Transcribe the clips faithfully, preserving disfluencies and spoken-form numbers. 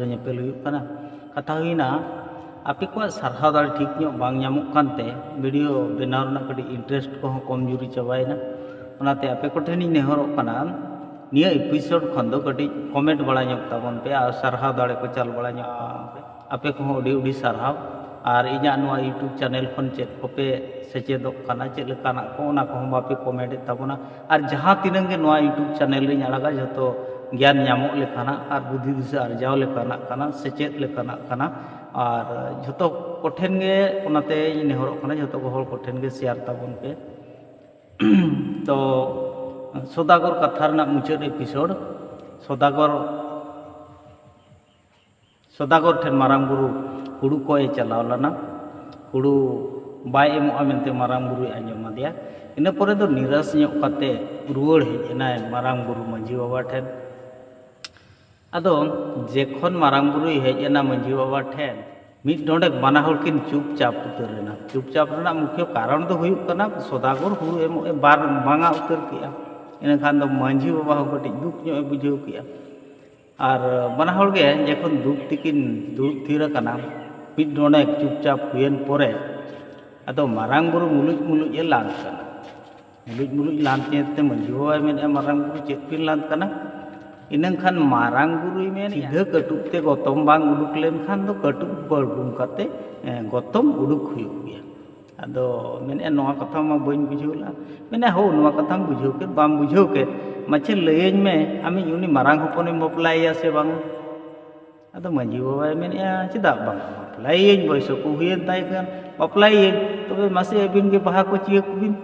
ᱨᱮ ᱧᱮᱯᱮᱞ ᱦᱩᱭᱩᱜ ᱠᱟᱱᱟ᱾ ᱠᱟᱛᱷᱟ ᱦᱩᱭᱱᱟ, ᱟᱯᱮ ᱠᱚᱣᱟᱜ ᱥᱟᱨᱦᱟᱣ ᱫᱟᱲᱮ ᱴᱷᱤᱠ ᱧᱚᱜ ᱵᱟᱝ ᱧᱟᱢᱚᱜ ᱠᱟᱱᱛᱮ ᱵᱷᱤᱰᱤᱭᱳ ᱵᱮᱱᱟᱣ ᱨᱮᱱᱟᱜ ᱠᱟᱹᱴᱤᱡ ᱤᱱᱴᱟᱨᱮᱥᱴ ᱠᱚᱦᱚᱸ ᱠᱚᱢ ᱡᱩᱨᱤ ᱪᱟᱵᱟᱭᱮᱱᱟ᱾ ᱚᱱᱟᱛᱮ ᱟᱯᱮ ᱠᱚᱴᱷᱮᱱᱤᱧ ᱱᱮᱦᱚᱨᱚᱜ ᱠᱟᱱᱟ, ᱱᱤᱭᱟᱹ ᱮᱯᱤᱥᱳᱰ ᱠᱷᱚᱱ ᱫᱚ ᱠᱟᱹᱴᱤᱡ ᱠᱚᱢᱮᱱᱴ ᱵᱟᱲᱟ ᱧᱚᱜ ᱛᱟᱵᱚᱱ ᱯᱮ ᱟᱨ ᱥᱟᱨᱦᱟᱣ ᱫᱟᱲᱮ ᱠᱚ ᱪᱟᱞ ᱵᱟᱲᱟ ᱧᱚᱜ ᱛᱟᱵᱚᱱ ᱯᱮ᱾ ᱟᱯᱮ ᱠᱚᱦᱚᱸ ᱟᱹᱰᱤ ᱟᱹᱰᱤ ᱥᱟᱨᱦᱟᱣ᱾ ᱟᱨ ᱤᱧᱟᱹᱜ ᱱᱚᱣᱟ ᱭᱩᱴᱩᱵᱽ ᱪᱮᱱᱮᱞ ᱠᱷᱚᱱ ᱪᱮᱫ ᱠᱚᱯᱮ ᱥᱮᱪᱮᱫᱚᱜ ᱠᱟᱱᱟ, ᱪᱮᱫ ᱞᱮᱠᱟᱱᱟᱜ ᱠᱚ, ᱚᱱᱟ ᱠᱚᱦᱚᱸ ᱵᱟᱯᱮ ᱠᱚᱢᱮᱱᱴ ᱮᱫ ᱛᱟᱵᱚᱱᱟ᱾ ᱟᱨ ᱡᱟᱦᱟᱸ ᱛᱤᱱᱟᱹᱜ ᱜᱮ ᱱᱚᱣᱟ ᱭᱩᱴᱩᱵᱽ ᱪᱮᱱᱮᱞ ᱨᱤᱧ ᱟᱲᱟᱜᱟ, ᱡᱷᱚᱛᱚ ᱜᱮᱭᱟᱱ ᱧᱟᱢᱚᱜ ᱞᱮᱠᱟᱱᱟᱜ ᱟᱨ ᱵᱩᱫᱷᱤ ᱫᱤᱥᱟᱹ ᱟᱨᱡᱟᱣ ᱞᱮᱠᱟᱱᱟᱜ ᱠᱟᱱᱟ, ᱥᱮᱪᱮᱫ ᱞᱮᱠᱟᱱᱟᱜ ᱠᱟᱱᱟ᱾ ᱟᱨ ᱡᱷᱚᱛᱚ ᱠᱚᱴᱷᱮᱱ ᱜᱮ ᱚᱱᱟᱛᱮ ᱤᱧ ᱱᱮᱦᱚᱨᱚᱜ ᱠᱟᱱᱟ, ᱡᱷᱚᱛᱚ ᱠᱚ ᱦᱚᱲ ᱠᱚᱴᱷᱮᱱ ᱜᱮ ᱥᱮᱭᱟᱨ ᱛᱟᱵᱚᱱ ᱯᱮ᱾ ᱛᱚ ᱥᱚᱫᱟᱜᱚᱨ ᱠᱟᱛᱷᱟ ᱨᱮᱱᱟᱜ ᱢᱩᱪᱟᱹᱫ ᱮᱯᱤᱥᱳᱰ, ᱥᱚᱫᱟᱜᱚᱨ ᱥᱚᱫᱟᱜᱚᱨ ᱴᱷᱮᱱ ᱢᱟᱨᱟᱝ ᱵᱩᱨᱩ ᱦᱩᱲᱩ ᱠᱚᱭ ᱪᱟᱞᱟᱣ ᱞᱮᱱᱟ᱾ ᱦᱩᱲᱩ ᱵᱟᱭ ᱮᱢᱚᱜᱼᱟ ᱢᱮᱱᱛᱮ ᱢᱟᱨᱟᱝ ᱵᱩᱨᱩᱭ ᱟᱸᱡᱚᱢ ᱟᱫᱮᱭᱟ᱾ ᱤᱱᱟᱹ ᱯᱚᱨᱮ ᱫᱚ ᱱᱤᱨᱟᱥ ᱧᱚᱜ ᱠᱟᱛᱮ ᱨᱩᱣᱟᱹᱲ ᱦᱮᱡ ᱮᱱᱟᱭ ᱢᱟᱨᱟᱝ ᱵᱩᱨᱩ ᱢᱟᱹᱡᱷᱤ ᱵᱟᱵᱟ ᱴᱷᱮᱱ᱾ ᱟᱫᱚ ᱡᱮᱠᱷᱚᱱ ᱢᱟᱨᱟᱝ ᱵᱩᱨᱩᱭ ᱦᱮᱡ ᱮᱱᱟ ᱢᱟᱹᱡᱷᱤ ᱵᱟᱵᱟ ᱴᱷᱮᱱ, ᱢᱤᱫ ᱰᱚᱸᱰᱮᱠ ᱵᱟᱱᱟ ᱦᱚᱲ ᱠᱤᱱ ᱪᱩᱯᱪᱟᱯ ᱩᱛᱟᱹᱨ ᱮᱱᱟ᱾ ᱪᱩᱯᱪᱟᱯ ᱨᱮᱱᱟᱜ ᱢᱩᱠᱷᱭᱟᱹ ᱠᱟᱨᱚᱱ ᱫᱚ ᱦᱩᱭᱩᱜ ᱠᱟᱱᱟ, ᱥᱚᱫᱟᱜᱚᱨ ᱦᱩᱲᱩ ᱮᱢᱚᱜ ᱮ ᱵᱟᱨ ᱵᱟᱝᱟ ᱩᱛᱟᱹᱨ ᱠᱮᱜᱼᱟ᱾ ᱤᱱᱟᱹᱠᱷᱟᱱ ᱫᱚ ᱢᱟᱹᱡᱷᱤ ᱵᱟᱵᱟ ᱦᱚᱸ ᱠᱟᱹᱴᱤᱡ ᱫᱩᱠ ᱧᱚᱜ ᱮ ᱵᱩᱡᱷᱟᱹᱣ ᱠᱮᱜᱼᱟ᱾ ᱟᱨ ᱵᱟᱱᱟ ᱦᱚᱲ ᱜᱮ ᱡᱚᱠᱷᱚᱱ ᱫᱩᱠ ᱛᱮᱠᱤᱱ ᱫᱩᱲᱩᱵ ᱛᱷᱤᱨ ᱟᱠᱟᱱᱟ, ᱢᱤᱫ ᱰᱚᱸᱰᱮᱠ ᱪᱩᱯᱪᱟᱯ ᱦᱩᱭᱮᱱ ᱯᱚᱨᱮ, ᱟᱫᱚ ᱢᱟᱨᱟᱝ ᱵᱩᱨᱩ ᱢᱩᱞᱩᱡ ᱢᱩᱞᱩᱡ ᱮ ᱞᱟᱸᱫ ᱠᱟᱱᱟ᱾ ᱢᱩᱞᱩᱡ ᱢᱩᱞᱩᱡ ᱞᱟᱸᱫ ᱧᱮᱞᱛᱮ ᱢᱟᱹᱡᱷᱤ ᱵᱟᱵᱟᱭ ᱢᱮᱱᱮᱫᱼᱟ, "ᱢᱟᱨᱟᱝ ᱵᱩᱨᱩ, ᱪᱮᱫ ᱵᱤᱱ ᱞᱟᱸᱫ ᱠᱟᱱᱟ?" ᱤᱱᱟᱹᱝ ᱠᱷᱟᱱ ᱢᱟᱨᱟᱝ ᱵᱩᱨᱩᱭ ᱢᱮᱱᱮᱫᱼᱟ, ᱥᱤᱫᱷᱟᱹ ᱠᱟᱹᱴᱩᱵ ᱛᱮ ᱜᱚᱛᱚᱢ ᱵᱟᱝ ᱩᱰᱩᱠ ᱞᱮᱱᱠᱷᱟᱱ ᱫᱚ ᱠᱟᱹᱴᱩᱵ ᱵᱟᱹᱲᱜᱩᱢ ᱠᱟᱛᱮ, ᱮ, ᱜᱚᱛᱚᱢ ᱩᱰᱩᱠ ᱦᱩᱭᱩᱜ ᱜᱮᱭᱟ᱾ ᱟᱫᱚ ᱢᱮᱱᱮᱫᱼᱟ, "ᱱᱚᱣᱟ ᱠᱟᱛᱷᱟ ᱢᱟ ᱵᱟᱹᱧ ᱵᱩᱡᱷᱟᱹᱣ ᱞᱮᱫᱼᱟ᱾" ᱢᱮᱱᱮᱫᱼᱟ, "ᱦᱳ, ᱱᱚᱣᱟ ᱠᱟᱛᱷᱟᱢ ᱵᱩᱡᱷᱟᱹᱣ ᱠᱮᱫ, ᱵᱟᱢ ᱵᱩᱡᱷᱟᱹᱣ ᱠᱮᱫ, ᱢᱟᱪᱷᱮ ᱞᱟᱹᱭᱟᱹᱧ ᱢᱮ, ᱟᱢᱤᱡ ᱩᱱᱤ ᱢᱟᱨᱟᱝ ᱦᱚᱯᱚᱱᱮᱢ ᱵᱟᱯᱞᱟᱭᱮᱭᱟ ᱥᱮ ᱵᱟᱝ?" ᱟᱫᱚ ᱢᱟᱹᱡᱷᱤ ᱵᱟᱵᱟᱭ ᱢᱮᱱᱮᱫᱼᱟ, "ᱪᱮᱫᱟᱜ ᱵᱟᱝ? ᱵᱟᱯᱞᱟᱭᱮᱭᱟᱹᱧ, ᱵᱚᱭᱮᱥ ᱠᱚ ᱦᱩᱭᱮᱱ ᱛᱟᱭ ᱠᱷᱟᱱ ᱵᱟᱯᱞᱟᱭᱮᱭᱟᱹᱧ, ᱛᱚᱵᱮ ᱢᱟᱥᱮ ᱟᱹᱵᱤᱱ ᱜᱮ ᱵᱟᱦᱟ ᱠᱚ ᱪᱤᱭᱟᱹ ᱠᱚᱵᱤᱱ?"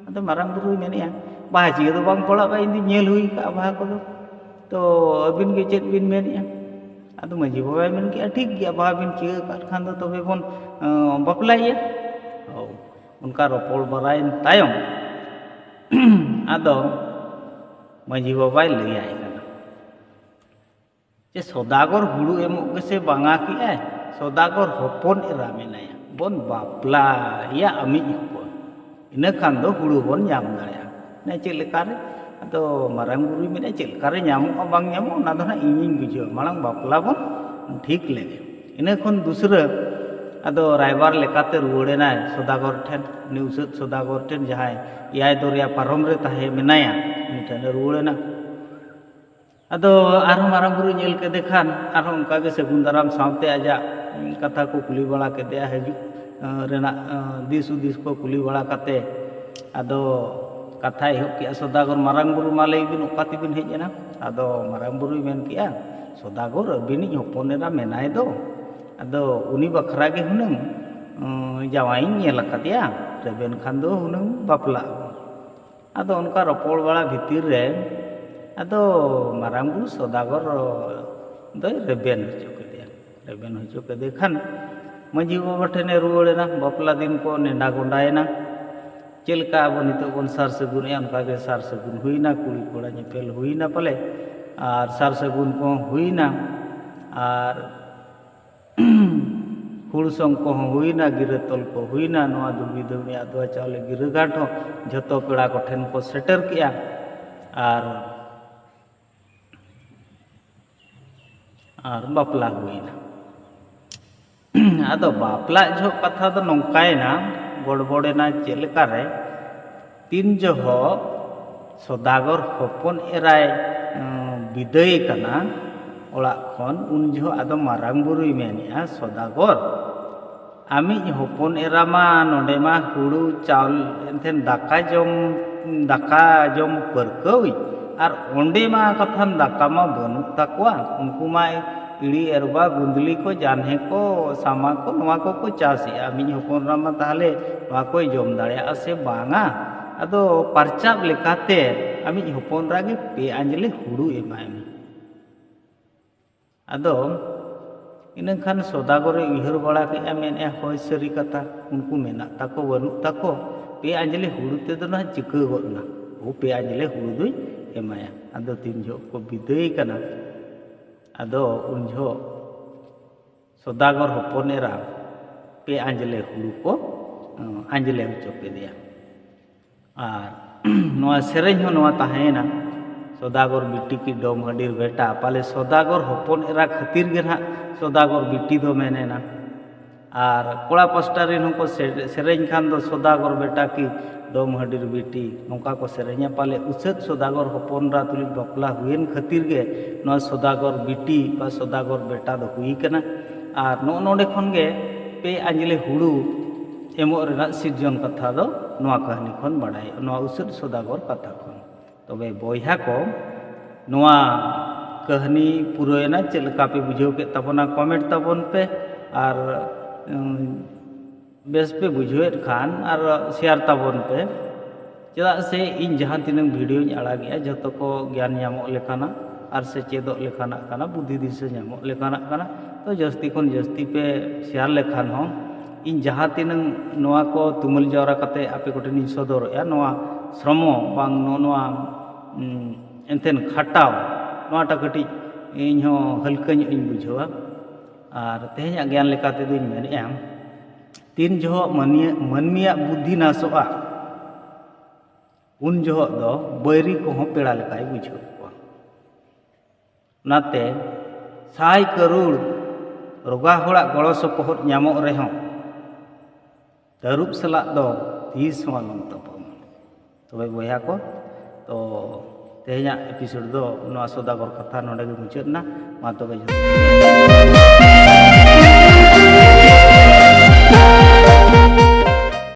ᱟᱫᱚ ᱢᱟᱨᱟᱝ ᱵᱩᱨᱩᱭ ᱢᱮᱱᱮᱫᱼᱟ, "ᱵᱟᱦᱟ ᱪᱤᱭᱟᱹ ᱫᱚ ᱵᱟᱝ ᱯᱟᱲᱟᱜᱼᱟ, ᱤᱧ ᱫᱚᱧ ᱧᱮᱞ ᱦᱩᱭ ᱠᱟᱜᱼᱟ ᱵᱟᱦᱟ ᱠᱚᱫᱚ, ᱛᱚ ᱟᱹᱵᱤᱱ ᱜᱮ ᱪᱮᱫ ᱵᱤᱱ ᱢᱮᱱᱮᱫᱼᱟ?" ᱟᱫᱚ ᱢᱟᱹᱡᱷᱤ ᱵᱟᱵᱟᱭ ᱢᱮᱱ ᱠᱮᱫᱼᱟ, "ᱴᱷᱤᱠ ᱜᱮᱭᱟ, ᱵᱟᱦᱟ ᱵᱤᱱ ᱪᱤᱭᱟᱹ ᱟᱠᱟᱫ ᱠᱷᱟᱱ ᱫᱚ ᱛᱚᱵᱮ ᱵᱚᱱ, ᱟᱸ, ᱵᱟᱯᱞᱟᱭᱮᱭᱟ᱾" ᱚᱱᱠᱟ ᱨᱚᱯᱚᱲ ᱵᱟᱲᱟᱭᱮᱱ ᱛᱟᱭᱚᱢ ᱟᱫᱚ ᱢᱟᱹᱡᱷᱤ ᱵᱟᱵᱟᱭ ᱞᱟᱹᱭᱟᱭ ᱠᱟᱱᱟ ᱡᱮ ᱥᱚᱫᱟᱜᱚᱨ ᱦᱩᱲᱩ ᱮᱢᱚᱜ ᱜᱮᱥᱮ ᱵᱟᱝᱟ ᱠᱮᱜᱼᱟᱭ, ᱥᱚᱫᱟᱜᱚᱨ ᱦᱚᱯᱚᱱ ᱮᱨᱟ ᱢᱮᱱᱟᱭᱟ, ᱵᱚᱱ ᱵᱟᱯᱞᱟᱭᱟ ᱟᱢᱤᱡ ᱦᱚᱯᱚᱱ, ᱤᱱᱟᱹ ᱠᱷᱟᱱ ᱫᱚ ᱦᱩᱲᱩ ᱵᱚᱱ ᱧᱟᱢ ᱫᱟᱲᱮᱭᱟᱜᱼᱟ᱾ ᱢᱟᱱᱮ ᱪᱮᱫ ᱞᱮᱠᱟᱨᱮ? ᱟᱫᱚ ᱢᱟᱨᱟᱝ ᱵᱩᱨᱩᱭ ᱢᱮᱱᱮᱫᱼᱟ, "ᱪᱮᱫ ᱞᱮᱠᱟᱨᱮ ᱧᱟᱢᱚᱜᱼᱟ ᱵᱟᱝ ᱧᱟᱢᱚᱜᱼᱟ, ᱚᱱᱟ ᱫᱚ ᱱᱟᱦᱟᱜ ᱤᱧᱤᱧ ᱵᱩᱡᱷᱟᱹᱣᱟ, ᱢᱟᱲᱟᱝ ᱵᱟᱯᱞᱟ ᱵᱚᱱ ᱴᱷᱤᱠ ᱞᱮᱜᱮ᱾" ᱤᱱᱟᱹ ᱠᱷᱚᱱ ᱫᱩᱥᱨᱟᱹ ᱟᱫᱚ ᱨᱟᱭᱵᱟᱨ ᱞᱮᱠᱟᱛᱮ ᱨᱩᱣᱟᱹᱲᱮᱱᱟᱭ ᱥᱚᱫᱟᱜᱚᱨ ᱴᱷᱮᱱ, ᱩᱱᱤ ᱩᱥᱟᱹᱫ ᱥᱚᱫᱟᱜᱚᱨ ᱴᱷᱮᱱ, ᱡᱟᱦᱟᱸᱭ ᱮᱭᱟᱭ ᱫᱚᱨᱭᱟ ᱯᱟᱨᱚᱢ ᱨᱮ ᱛᱟᱦᱮᱸ ᱢᱮᱱᱟᱭᱟ, ᱩᱱᱤ ᱴᱷᱮᱱᱮ ᱨᱩᱣᱟᱹᱲᱮᱱᱟ᱾ ᱟᱫᱚ ᱟᱨᱦᱚᱸ ᱢᱟᱨᱟᱝ ᱵᱩᱨᱩ ᱧᱮᱞ ᱠᱮᱫᱮ ᱠᱷᱟᱱ ᱟᱨᱦᱚᱸ ᱚᱱᱠᱟᱜᱮ ᱥᱟᱹᱜᱩᱱ ᱫᱟᱨᱟᱢ ᱥᱟᱶᱛᱮ ᱟᱡᱟᱜ, ᱩᱸ, ᱠᱟᱛᱷᱟ ᱠᱚ ᱠᱩᱞᱤ ᱵᱟᱲᱟ ᱠᱮᱫᱮᱭᱟ, ᱦᱤᱡᱩᱜ, ᱟᱸ, ᱨᱮᱱᱟᱜ, ᱟᱸ, ᱫᱤᱥ ᱦᱩᱫᱤᱥ ᱠᱚ ᱠᱩᱞᱤ ᱵᱟᱲᱟ ᱠᱟᱛᱮ ᱟᱫᱚ ᱠᱟᱛᱷᱟᱭ ᱮᱦᱚᱵ ᱠᱮᱜᱼᱟ ᱥᱚᱫᱟᱜᱚᱨ, "ᱢᱟᱨᱟᱝ ᱵᱩᱨᱩ, ᱢᱟ ᱞᱟᱹᱭ ᱵᱤᱱ, ᱚᱠᱟ ᱛᱮᱵᱤᱱ ᱦᱮᱡ ᱮᱱᱟ?" ᱟᱫᱚ ᱢᱟᱨᱟᱝ ᱵᱩᱨᱩᱭ ᱢᱮᱱ ᱠᱮᱜᱼᱟ, "ᱥᱚᱫᱟᱜᱚᱨ, ᱟᱹᱵᱤᱱᱤᱡ ᱦᱚᱯᱚᱱ ᱮᱨᱟ ᱢᱮᱱᱟᱭ ᱫᱚ, ᱟᱫᱚ ᱩᱱᱤ ᱵᱟᱠᱷᱨᱟ ᱜᱮ ᱦᱩᱱᱟᱹᱝ, ᱩᱸ, ᱡᱟᱶᱟᱭᱤᱧ ᱧᱮᱞ ᱟᱠᱟᱫᱮᱭᱟ, ᱨᱮᱵᱮᱱ ᱠᱷᱟᱱ ᱫᱚ ᱦᱩᱱᱟᱹᱝ ᱵᱟᱯᱞᱟᱜ ᱟᱵᱚᱱ᱾" ᱟᱫᱚ ᱚᱱᱠᱟ ᱨᱚᱯᱚᱲ ᱵᱟᱲᱟ ᱵᱷᱤᱛᱤᱨ ᱨᱮ ᱟᱫᱚ ᱢᱟᱨᱟᱝ ᱵᱩᱨᱩ ᱥᱚᱫᱟᱜᱚᱨ ᱫᱚᱭ ᱨᱮᱵᱮᱱ ᱦᱚᱪᱚ ᱠᱮᱫᱮᱭᱟ᱾ ᱨᱮᱵᱮᱱ ᱦᱚᱪᱚ ᱠᱮᱫᱮ ᱠᱷᱟᱱ ᱢᱟᱹᱡᱷᱤ ᱵᱟᱵᱟ ᱴᱷᱮᱱᱮ ᱨᱩᱣᱟᱹᱲᱮᱱᱟ, ᱵᱟᱯᱞᱟ ᱫᱤᱱ ᱠᱚ ᱱᱮᱰᱟ ᱜᱚᱸᱰᱟᱭᱮᱱᱟ᱾ ᱪᱮᱫ ᱞᱮᱠᱟ ᱟᱵᱚ ᱱᱤᱛᱚᱜ ᱵᱚᱱ ᱥᱟᱨ ᱥᱟᱹᱜᱩᱱᱮᱜᱼᱟ, ᱚᱱᱠᱟ ᱜᱮ ᱥᱟᱨ ᱥᱟᱹᱜᱩᱱ ᱦᱩᱭᱱᱟ, ᱠᱩᱲᱤ ᱠᱚᱲᱟ ᱧᱮᱯᱮᱞ ᱦᱩᱭᱱᱟ ᱯᱟᱞᱮ, ᱟᱨ ᱥᱟᱨ ᱥᱟᱹᱜᱩᱱ ᱠᱚᱦᱚᱸ ᱦᱩᱭᱱᱟ, ᱟᱨ ᱦᱩᱲᱩ ᱥᱚᱝ ᱠᱚᱦᱚᱸ ᱦᱩᱭᱱᱟ, ᱜᱤᱨᱟᱹ ᱛᱚᱞ ᱠᱚ ᱦᱩᱭᱱᱟ, ᱱᱚᱣᱟ ᱫᱩᱵᱤ ᱫᱟᱹᱣᱲᱤ ᱟᱫᱽᱣᱟ ᱪᱟᱣᱞᱮ ᱜᱤᱨᱟᱹ ᱜᱟᱱᱴ ᱦᱚᱸ ᱡᱷᱚᱛᱚ ᱯᱮᱲᱟ ᱠᱚᱴᱷᱮᱱ ᱠᱚ ᱥᱮᱴᱮᱨ ᱠᱮᱜᱼᱟ᱾ ᱟᱨ, ᱟᱨ ᱵᱟᱯᱞᱟ ᱦᱩᱭᱱᱟ᱾ ᱟᱫᱚ ᱵᱟᱯᱞᱟ ᱡᱚᱦᱚᱜ ᱠᱟᱛᱷᱟ ᱫᱚ ᱱᱚᱝᱠᱟᱭᱮᱱᱟ, ᱜᱚᱲᱵᱚᱲᱮᱱᱟ ᱪᱮᱫ ᱞᱮᱠᱟᱨᱮ, ᱛᱤᱱ ᱡᱚᱦᱚᱜ ᱥᱚᱫᱟᱜᱚᱨ ᱦᱚᱯᱚᱱ ᱮᱨᱟᱭ, ᱩᱸ, ᱵᱤᱫᱟᱹᱭ ᱠᱟᱱᱟ ᱚᱲᱟᱜ ᱠᱷᱚᱱ, ᱩᱱ ᱡᱚᱦᱚᱜ ᱟᱫᱚ ᱢᱟᱨᱟᱝ ᱵᱩᱨᱩᱭ ᱢᱮᱱᱮᱜᱼᱟ, "ᱥᱚᱫᱟᱜᱚᱨ, ᱟᱢᱤᱡ ᱦᱚᱯᱚᱱ ᱮᱨᱟ ᱢᱟ ᱱᱚᱰᱮ ᱢᱟ ᱦᱩᱲᱩ ᱪᱟᱣᱞᱮ ᱮᱱᱛᱮᱫ ᱫᱟᱠᱟ ᱡᱚᱢ, ᱫᱟᱠᱟ ᱡᱚᱢ ᱯᱟᱹᱨᱠᱟᱹᱣᱤᱡ, ᱟᱨ ᱚᱸᱰᱮ ᱢᱟ ᱠᱟᱛᱷᱟᱱ ᱫᱟᱠᱟ ᱢᱟ ᱵᱟᱹᱱᱩᱜ ᱛᱟᱠᱚᱣᱟ, ᱩᱱᱠᱩ ᱢᱟ ᱤᱲᱤ ᱮᱨᱵᱟ ᱜᱩᱸᱫᱽᱞᱤ ᱠᱚ, ᱡᱟᱱᱦᱮ ᱠᱚ, ᱥᱟᱢᱟ ᱠᱚ, ᱱᱚᱣᱟ ᱠᱚᱠᱚ ᱪᱟᱥᱮᱜᱼᱟ, ᱟᱢᱤᱡ ᱦᱚᱯᱚᱱ ᱮᱨᱟ ᱢᱟ ᱛᱟᱦᱞᱮ ᱱᱚᱣᱟ ᱠᱚᱭ ᱡᱚᱢ ᱫᱟᱲᱮᱭᱟᱜᱼᱟ ᱥᱮ ᱵᱟᱝᱟ?" ᱟᱫᱚ ᱯᱟᱨᱪᱟᱵ ᱞᱮᱠᱟᱛᱮ ᱟᱢᱤᱡ ᱦᱚᱯᱚᱱ ᱮᱨᱟ ᱜᱮ ᱯᱮ ᱟᱸᱡᱽᱞᱮ ᱦᱩᱲᱩ ᱮᱢᱟᱭ ᱢᱮ᱾ ᱟᱫᱚ ᱤᱱᱟᱹᱠᱷᱟᱱ ᱥᱚᱫᱟᱜᱚᱨᱮ ᱩᱭᱦᱟᱹᱨ ᱵᱟᱲᱟ ᱠᱮᱫᱼᱟ, ᱢᱮᱱᱮᱫᱼᱟ, "ᱦᱳᱭ, ᱥᱟᱹᱨᱤ ᱠᱟᱛᱷᱟ, ᱩᱱᱠᱩ ᱢᱮᱱᱟᱜ ᱛᱟᱠᱚ ᱵᱟᱹᱱᱩᱜ ᱛᱟᱠᱚ, ᱯᱮ ᱟᱸᱡᱽᱞᱮ ᱦᱩᱲᱩ ᱛᱮᱫᱚ ᱱᱟᱦᱟᱜ ᱪᱤᱠᱟᱹ ᱜᱚᱫ ᱮᱱᱟ, ᱳ, ᱯᱮ ᱟᱸᱡᱽᱞᱮ ᱦᱩᱲᱩ ᱫᱩᱧ ᱮᱢᱟᱭᱟ᱾" ᱟᱫᱚ ᱛᱤᱱ ᱡᱚᱦᱚᱜ ᱠᱚ ᱵᱤᱫᱟᱹᱭ ᱠᱟᱱᱟ, ᱟᱫᱚ ᱩᱱ ᱡᱚᱦᱚᱜ ᱥᱚᱫᱟᱜᱚᱨ ᱦᱚᱯᱚᱱ ᱮᱨᱟ ᱯᱮ ᱟᱸᱡᱽᱞᱮ ᱦᱩᱲᱩ ᱠᱚ, ᱟᱸᱡᱽᱞᱮ ᱦᱚᱪᱚ ᱠᱮᱫᱮᱭᱟ᱾ ᱟᱨ ᱱᱚᱣᱟ ᱥᱮᱨᱮᱧ ᱦᱚᱸ ᱱᱚᱣᱟ ᱛᱟᱦᱮᱸᱭᱮᱱᱟ, ᱥᱚᱫᱟᱜᱚᱨ ᱵᱤᱴᱤ ᱠᱤ ᱰᱚᱢ ᱦᱟᱹᱰᱤᱨ ᱵᱮᱴᱟ᱾ ᱯᱟᱞᱮ ᱥᱚᱫᱟᱜᱚᱨ ᱦᱚᱯᱚᱱ ᱮᱨᱟ ᱠᱷᱟᱹᱛᱤᱨ ᱜᱮ ᱱᱟᱦᱟᱜ ᱥᱚᱫᱟᱜᱚᱨ ᱵᱤᱴᱤ ᱫᱚ ᱢᱮᱱᱮᱱᱟ᱾ ᱟᱨ ᱠᱚᱲᱟ ᱯᱟᱥᱴᱟ ᱨᱮᱱ ᱦᱚᱸᱠᱚ ᱥᱮ-, ᱥᱮᱨᱮᱧ ᱠᱷᱟᱱ ᱫᱚ ᱥᱚᱫᱟᱜᱚᱨ ᱵᱮᱴᱟ ᱠᱤ ᱰᱚᱢ ᱦᱟᱹᱰᱤᱨ ᱵᱤᱴᱤ, ᱱᱚᱝᱠᱟ ᱠᱚ ᱥᱮᱨᱮᱧᱟ᱾ ᱯᱟᱞᱮ ᱩᱥᱟᱹᱫ ᱥᱚᱫᱟᱜᱚᱨ ᱦᱚᱯᱚᱱ ᱮᱨᱟ ᱛᱩᱞᱩᱡ ᱵᱟᱯᱞᱟ ᱦᱩᱭᱮᱱ ᱠᱷᱟᱹᱛᱤᱨ ᱜᱮ ᱱᱚᱣᱟ ᱥᱚᱫᱟᱜᱚᱨ ᱵᱤᱴᱤ ᱵᱟ ᱥᱚᱫᱟᱜᱚᱨ ᱵᱮᱴᱟ ᱫᱚ ᱦᱩᱭ ᱠᱟᱱᱟ᱾ ᱟᱨ ᱱᱚᱜᱼᱚ ᱱᱚᱰᱮ ᱠᱷᱚᱱ ᱜᱮ ᱯᱮ ᱟᱸᱡᱽᱞᱮ ᱦᱩᱲᱩ ᱮᱢᱚᱜ ᱨᱮᱱᱟᱜ ᱥᱤᱨᱡᱚᱱ ᱠᱟᱛᱷᱟ ᱫᱚ ᱱᱚᱣᱟ ᱠᱟᱹᱦᱱᱤ ᱠᱷᱚᱱ ᱵᱟᱲᱟᱭᱚᱜᱼᱟ, ᱱᱚᱣᱟ ᱩᱥᱟᱹᱫ ᱥᱚᱫᱟᱜᱚᱨ ᱠᱟᱛᱷᱟ ᱠᱷᱚᱱ᱾ ᱛᱚᱵᱮ ᱵᱚᱭᱦᱟ ᱠᱚ, ᱱᱚᱣᱟ ᱠᱟᱹᱦᱱᱤ ᱯᱩᱨᱟᱹᱣᱮᱱᱟ᱾ ᱪᱮᱫ ᱞᱮᱠᱟ ᱯᱮ ᱵᱩᱡᱷᱟᱹᱣ ᱠᱮᱫ ᱛᱟᱵᱚᱱᱟ, ᱠᱚᱢᱮᱱᱴ ᱛᱟᱵᱚᱱ ᱯᱮ᱾ ᱟᱨ, ᱩᱢ, ᱵᱮᱥ ᱯᱮ ᱵᱩᱡᱷᱟᱹᱣᱮᱫ ᱠᱷᱟᱱ ᱟᱨ ᱥᱮᱭᱟᱨ ᱛᱟᱵᱚᱱ ᱯᱮ᱾ ᱪᱮᱫᱟᱜ ᱥᱮ ᱤᱧ ᱡᱟᱦᱟᱸ ᱛᱤᱱᱟᱹᱝ ᱵᱷᱤᱰᱤᱭᱳᱧ ᱟᱲᱟᱜᱮᱜᱼᱟ, ᱡᱷᱚᱛᱚ ᱠᱚ ᱜᱮᱭᱟᱱ ᱧᱟᱢᱚᱜ ᱞᱮᱠᱟᱱᱟᱜ ᱟᱨ ᱥᱮ ᱪᱮᱫᱚᱜ ᱞᱮᱠᱟᱱᱟᱜ ᱠᱟᱱᱟ, ᱵᱩᱫᱷᱤ ᱫᱤᱥᱟᱹ ᱧᱟᱢᱚᱜ ᱞᱮᱠᱟᱱᱟᱜ ᱠᱟᱱᱟ᱾ ᱛᱚ, ᱡᱟᱹᱥᱛᱤ ᱠᱷᱚᱱ ᱡᱟᱹᱥᱛᱤ ᱯᱮ ᱥᱮᱭᱟᱨ ᱞᱮᱠᱷᱟᱱ ᱦᱚᱸ ᱤᱧ ᱡᱟᱦᱟᱸ ᱛᱤᱱᱟᱹᱝ ᱱᱚᱣᱟ ᱠᱚ ᱛᱩᱢᱟᱹᱞ ᱡᱟᱣᱨᱟ ᱠᱟᱛᱮ ᱟᱯᱮ ᱠᱚᱴᱷᱮᱱᱤᱧ ᱥᱚᱫᱚᱨᱮᱜᱼᱟ, ᱱᱚᱣᱟ ᱥᱨᱚᱢᱚ ᱵᱟᱝ ᱱᱚᱜᱼᱚ ᱱᱚᱣᱟ, ᱩᱢ, ᱮᱱᱛᱮᱱ ᱠᱷᱟᱴᱟᱣ, ᱱᱚᱣᱟᱴᱟᱜ ᱠᱟᱹᱴᱤᱡ ᱤᱧ ᱦᱚᱸ ᱦᱟᱹᱞᱠᱟᱹ ᱧᱚᱜ ᱤᱧ ᱵᱩᱡᱷᱟᱹᱣᱟ᱾ ᱟᱨ ᱛᱮᱦᱮᱧᱟᱜ ᱜᱮᱭᱟᱱ ᱞᱮᱠᱟ ᱛᱮᱫᱚᱧ ᱢᱮᱱᱮᱫᱼᱟ, ᱛᱤᱱ ᱡᱚᱦᱚᱜ ᱢᱟᱹᱱᱤᱭᱟᱹ-, ᱢᱟᱹᱱᱢᱤᱭᱟᱜ ᱵᱩᱫᱽᱫᱷᱤ ᱱᱟᱥᱚᱜᱼᱟ, ᱩᱱ ᱡᱚᱦᱚᱜ ᱫᱚ ᱵᱟᱹᱭᱨᱤ ᱠᱚᱦᱚᱸ ᱯᱮᱲᱟ ᱞᱮᱠᱟᱭ ᱵᱩᱡᱷᱟᱹᱣ ᱠᱚᱣᱟ᱾ ᱚᱱᱟᱛᱮ ᱥᱟᱭ ᱠᱟᱹᱨᱩᱲ ᱨᱚᱜᱟ ᱦᱚᱲᱟᱜ ᱜᱚᱲᱚ ᱥᱚᱯᱚᱦᱚᱫ ᱧᱟᱢᱚᱜ ᱨᱮᱦᱚᱸ, ᱛᱟᱹᱨᱩᱵ ᱥᱟᱞᱟᱜ ᱫᱚ ᱛᱤᱥ ᱦᱚᱸ ᱟᱞᱚᱢ ᱛᱟᱯᱟᱢᱟ᱾ ᱛᱚᱵᱮ ᱵᱚᱭᱦᱟ ᱠᱚ, ᱛᱚ ᱛᱮᱦᱮᱧᱟᱜ ᱮᱯᱤᱥᱳᱰ ᱫᱚ ᱱᱚᱣᱟ ᱥᱚᱫᱟᱜᱚᱨ ᱠᱟᱛᱷᱟ ᱱᱚᱰᱮ ᱜᱮ ᱢᱩᱪᱟᱹᱫ ᱮᱱᱟ᱾ ᱢᱟ ᱛᱚᱵᱮ ᱡᱚᱛᱚ